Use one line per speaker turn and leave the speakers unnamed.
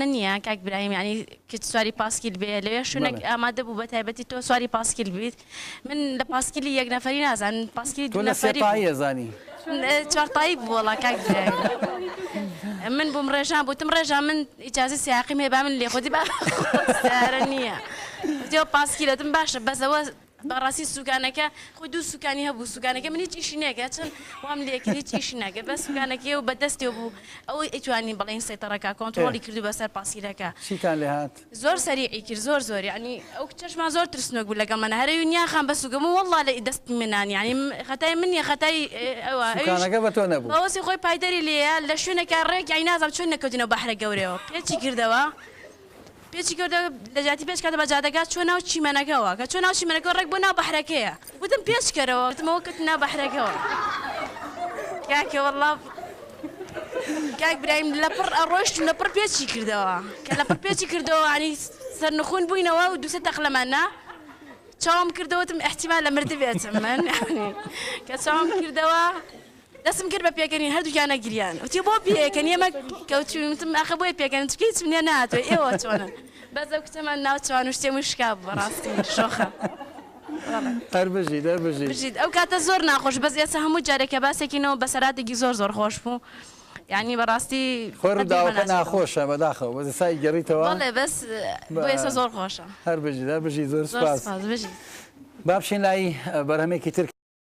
ئاسانە نییە کاک برایم یعنی کچ سواری پاسکیل بێ لەوێ شوێنێک
بەڵێ.
ئامادە بوو بە تایبەتی تۆ سواری پاسکیل بیت من لە پاسکیلی یەک نەفەری نازانم پاسکیلی
تۆ
دوو
لە سێ
نەفەری بوو
تایی ئەزانی.
چوارتایی بوو وەڵا کاک برایم من بووم ڕێژان بوتم ڕێژان من ئیجازەی سیاقیم هەیە با من لێخۆدی با سیارە نییە وتی ئەوە پاسکیلە وتم باشە بەس ئەوە بەڕاستی سوکانەکە خۆی دوو سوکانی هەبوو سوکانەکە من هیچ ئیشی نەکرد چەند وام لێکرد هیچ ئیشی نەکرد بەس سوکانەکەی و بە دەستێ بوو ئەو ئەیتوانی بڵێین سەیتەڕەکە کۆنتڕۆڵی کردو بەسەر پاسکیلەکە
چیتان لێ هات؟
زۆر سەریعی کرد زۆر زۆر یعنی ئەو کچەشمان زۆر ترسنۆک بوو لەگەڵ من هەرەی نیاخان بەس و گەمو واللە لە دەست منان یعنی خەتای من نیە خەتای ئەوە ئەویش
سوکانەکە بە تۆ نەبوو.
بەوەسی خۆی پایدەری لێیە لە شوێنێکا ڕێک یعنی نازانم چۆن نەکەوتینەوە بەحرە گەورەیەوە پێچی کردەوە پێچی کردەوە لە جیاتی پێچ کاتە بە جادەکە چوە ناو چیمەنەکەوە کە چوە ناو چیمەنەکەوە ڕێک بۆ ناو بەحرەکەیە وتم پێچ کەرەوە وتم ئەوە کەوتە ناو بەحرەکەوە کاکە وەڵا کاک برایم لەپڕ ئەڕۆیشت و لەپڕ پێچی کردەوە کە لەپڕ پێچی کردەوە ینی سەرنخون بووینەوە و دووسێ تەقلەمان نا چاوم کردەوە وتم احتیمال لە مردبێتم من کە چاوم کردەوە دەستم کرد بە پێکەنین هەردووکیان ئەگریان وتی بۆ پێکەنی ئێمە کەوتوین وتم ئاخە بۆیە پێکەنین چونکە هیچم لێ نەهاتووە ئێوە چۆنن بەس ئەو کچەمان ناوچەوان و شتێم و شکا بوو بەڕاستی شۆخە بەڵێ.
هەر بژیت هەر بژیت.
بژیت ئەو کاتە زۆر ناخۆش بەس ئێستا هەموو جارێک کە باسێکینەوە بەسەراتێکی زۆر زۆر خۆش بوو یانی بەڕاستی
خۆی
قەت بیرمان
ڕووداوەکە
ناچێتەوە.
ناخۆشە بەداخەوە بەس ئێستا ئەیگێڕیتەوە
بەڵێ بەس
بە
بۆ ئێستا زۆر خۆشە.
هەر بژیت هەر بژیت زۆر
زۆر
سوپاس.
سوپاس بژیت.
با بچین لای بەرهەمێکی تر.